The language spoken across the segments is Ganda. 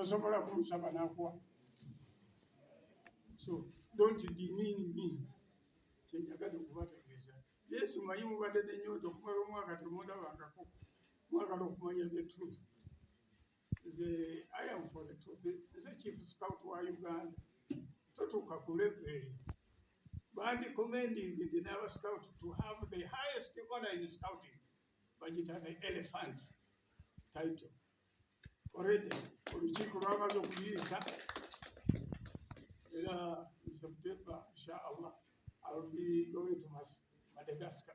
Tosobola kumusaba nakuwa. So don't demean me. Kyenjagadde okubategeeza. Yes, manyi mubadde n'ennyonta okumala omwaka temundabangako. Mwagala okumanya the truth. Nze I am for the truth. Nze chief scout wa Uganda. Totuuka ku level eyo. Bandi commending nti n'aba scout to have the highest honor in scouting. Bagiyita the elephant title. Already olukiiko lwamaze okubiyisa era in September, inshallah, I will be going to Madagascar,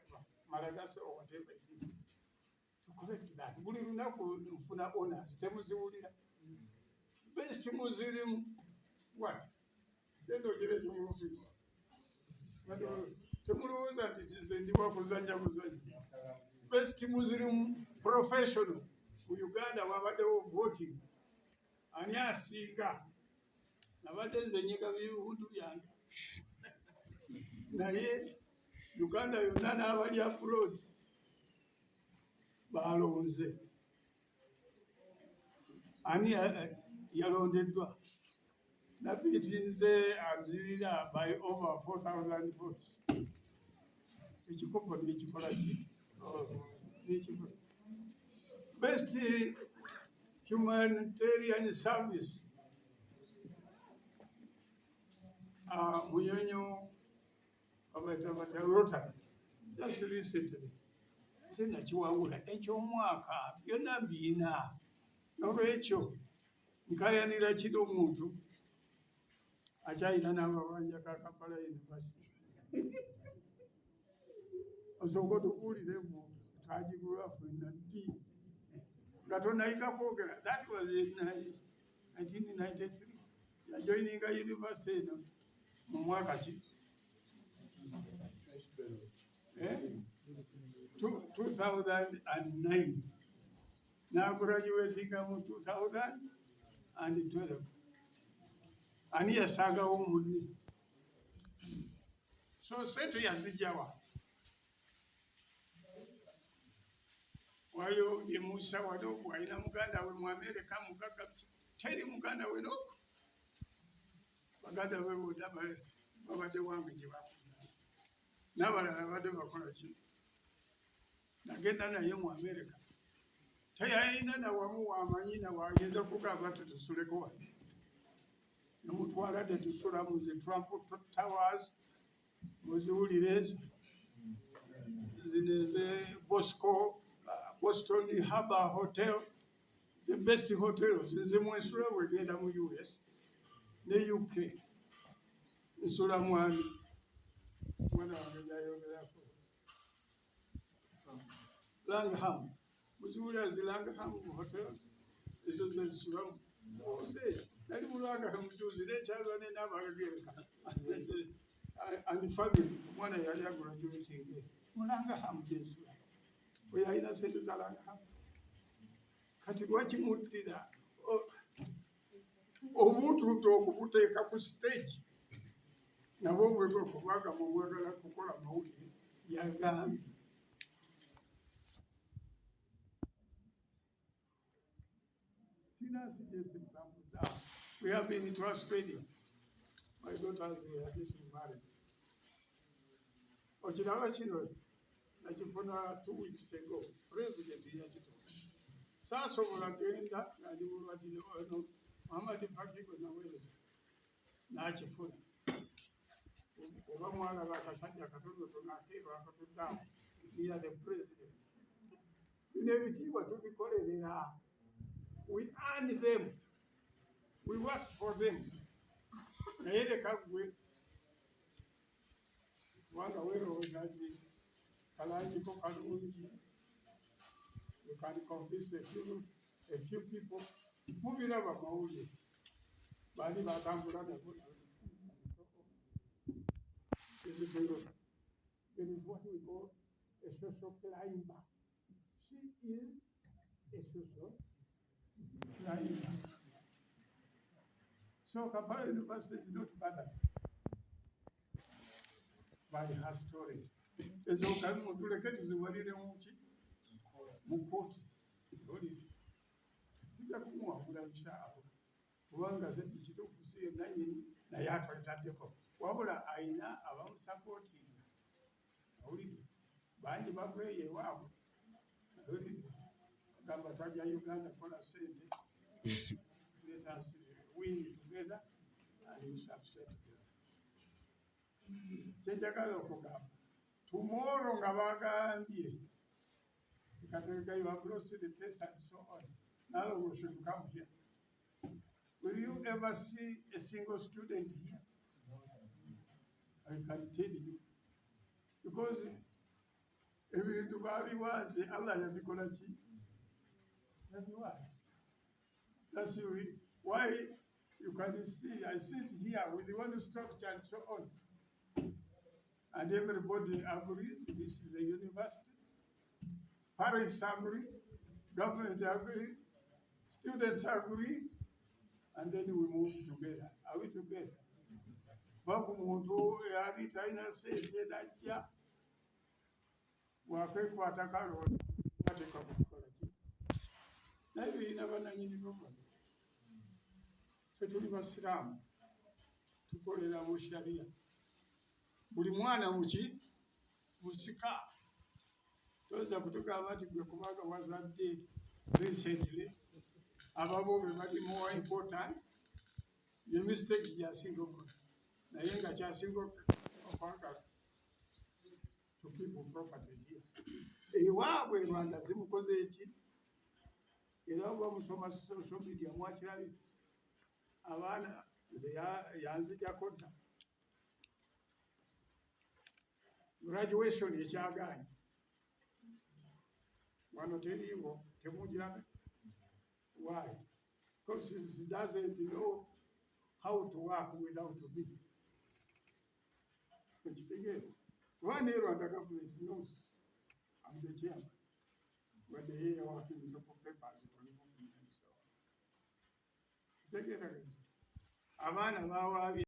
Malagasy or whatever it is to correct that. Buli lunaku nfuna honors, temuziwulira. Best Muslim what? Genda ogireete mu office. Temulowooza nti nze ndi wa kuzannya buzanyi. Best Muslim professional mu Uganda wabaddewo voting. Ani asinga? Nabadde nze nyiga bintu byange. Naye Uganda yonna n'abali abroad balonze. Ani yalondeddwa? Nabiitinze azirira by over 4,000 votes. Ekikopo nekikola ki? Nekikola. Best humanitarian service. Munyonyo abayita batya Rotary. Just recently. Nze nakiwangula eky'omwaka byonna mbiina. N'olwekyo nkayanira kino omuntu akyalina n'amabanja ga Kampala University. Osooka otubuulire mbu twagigula ffenna ddi nga tonnayiga kwogera. That was in 1993. Yajoininga university eno mu mwaka ki? Eh? 2009. N'agraduatinga mu 2012. Ani yasangawo munne? So sente yazijjawa? Waliwo ne Musa wano bw'alina muganda we mu Amerika mugagga teri muganda we n'oku baganda be bonna babadde wange gye bakulira n'abalala babadde bakola ki? Nagenda naye mu Amerika teyalina nawamu wamanyi nawayinza kugamba nti tusuleko wano nemutwala ne tusula mu zi Trump Towers muziwulire ezo zino eze Bosco, Boston Harbor Hotel, the best hotels nze mwensula bwegenda mu US ne UK nsula mwani mwana wange gyayogerako Langham muziwulira zi Langham hotels ezo zensulamu oze nali mu Langham juzi nekyalwa nenabagereka and family omwana yali agraduating mu Langham gyensula oyo alina sente za Langham. Kati lwaki muddira obuntuntu okubuteeka ku stage nabwo bwebwe kubanga mumwagala kukola mawulire yagambye sina nsi gyesitambudde. We have been to Australia. My daughters were getting married. Okiraba kino nakifuna 2 weeks ago. President yakituka saasobola genda nga ndi mulwadde ono Muhammad Faki gwe naweereza n'akifuna oba mwalaba akasajja akatonotono akeeru akatudde awo near the president. Bino ebitiibwa tubikolerera. We earn them, we work for them. Naye leka ggwe kubanga weerowooza nti kalangiko kalungi, you can convince a few people. Mubiraba mawulire baali batambula nabo. Is it true? There is what we call a social climber. She is a social climber. So Kampala University is not bothered by her stories. Ezo mutuleke tuziwalire muki mu kooti. Oli tujja kumuwangula inshaallah. Kubanga kituufu si ye nannyini, naye atwetaddeko, wabula ayina abamusupportinga. Awulidde bangi baveeyo ewaabwe, awulidde agamba twajja Uganda kola sente. Let us win together and we succeed together. Kyenjagala okugamba, tomorrow nga bagambye Katerega, you have lost the case and so on, Nalongo should come here. Will you ever see a single student here? I can tell you, because ebintu babiwaze, Allah yabikola ki, yabiwaze. That's why you can see I sit here with one structure and so on, and everybody agrees this is a university. Parents agree, government agree, students agree, and then we move together. Are we together? Va ku muntu yali talina sente najja wakwekwata kalonda ateeka kukola ki, naye birina bananyini bo bano. Ffe tuli basiraamu, tukolera mu sharia. Buli mwana muki musika, toyinza kutugamba nti gwe kubanga wazadde recently ababo be bali more important. Ye mistake gyasinga okukola, naye nga kyasinga okwagala to keep property here. Ewaabwe e Rwanda zimukoze eki? Era oba musoma social media mwakirabye, abaana nze yanzijako dda. Graduation ekyagaanye wano teriiwo, temugirabe. Why? Because he doesn't know how to work without me. Ekitegeera kuba ne Rwanda government knows I'm the chairman, wadde ye yawakinze ku papers tolimu. Kitegeera abaana bawaabye.